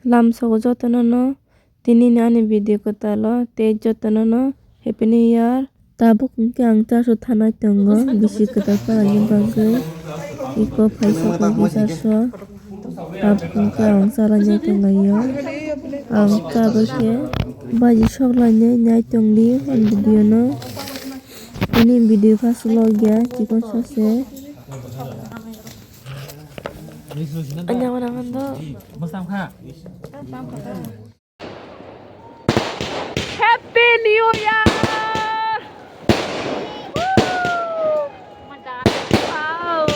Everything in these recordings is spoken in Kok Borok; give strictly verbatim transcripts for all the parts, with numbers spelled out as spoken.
Lamsogo jotono no tini ni ani video kwtal o tei jotono no Happy New Year. Tabuk hwnkhe ang church o thanai tongo bisi kwtal palaini bagwi. Iko phaisa tongkhe church o. Tabuk hwnkhe ang chalainai tonglaio. Ang tabuk khe baji soklainai nai tongdi o video no. Tini video kha swlokya chikon sase. Anyang wana mando. Happy New Year! Woo! Wow! Wow!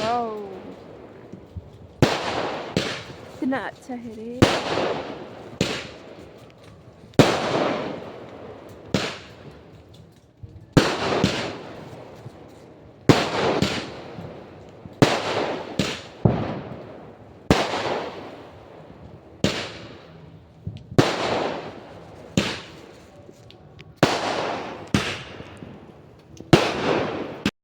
Wow. Kena acha here.